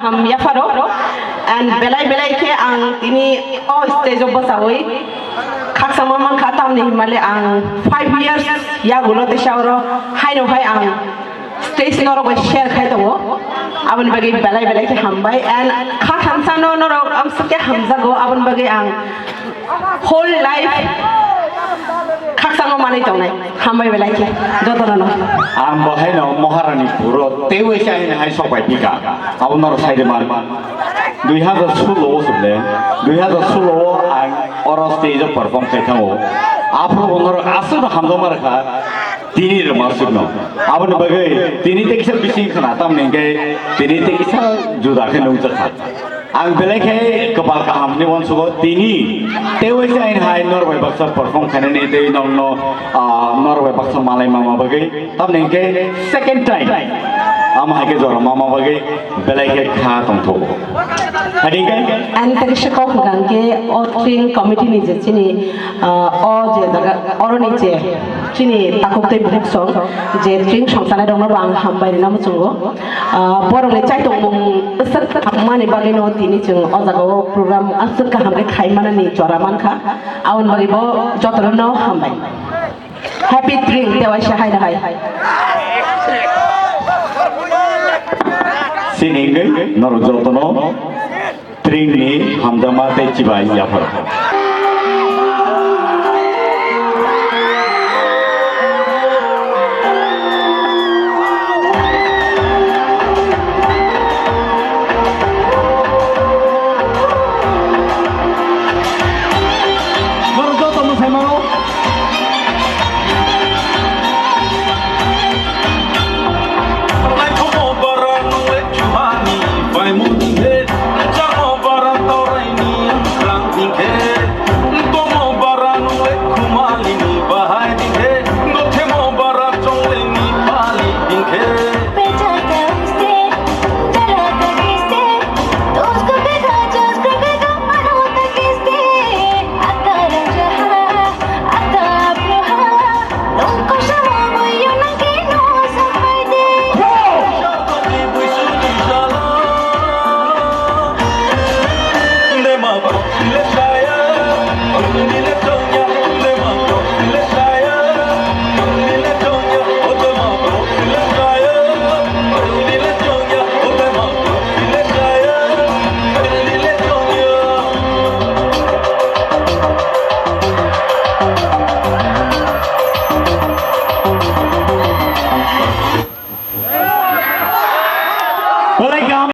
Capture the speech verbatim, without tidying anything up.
Ang yapharo, and belai belai khe ang tini o stage o bwchaui khakchangma mankha, tamni hinmale ang five years yagulo teisa oro haino hai ang stage norok bai share khai tongo, aboni bagwi belai belai khe hambai, and kha thansano norok amswk khe hamjago, aboni bagwi ang whole life khakchangma manwi tongnai. Hambai belai khe jotono no. Ang bo haino Maharani puro teiwi chaini hai sok bai pika. Abo norok sai de man. Dui hazar solo o sumle, dui hazar solo o ang oro stage o perform khai thango. Aphuru bo norok aswk no hamjakma rwkha. Tini rwma aswk no. Aboni bagwi tini tei kisa bising khna tamni hwnkhe tini tei kisa juda khe nukjakha. Ang belai khe kwpal kaham hinwi uansugo, tini teiwi se aini hai norok bai baksa perform khainani tei nokno, ah, norok bai baksa malai mama bagwi, tamni hwnkhe second time amo hai khe jora mama bagwi belai khe kha tongthogo. Hai hwnkhe ang tei kisa kok hwnkha hwnkhe o tring committee ni je chini, ah, o je jaga oroni je chini takhuk tei bukhuk song je tring songchanai rokno bo ang hambai rwna muchungo. Ah, borokni chaitokmung aswk kaham mani bagwino tini chwng o jaga o program aswk kaham khe khai manani jora mankha. Aboni bagwi bo jotono no hambai. Happy tring tewaisa haino hai. Sini hwnkhe norok jotono Tringni hamjakma tei chibai yaphar. Borok joto mwsai mano. Welcome.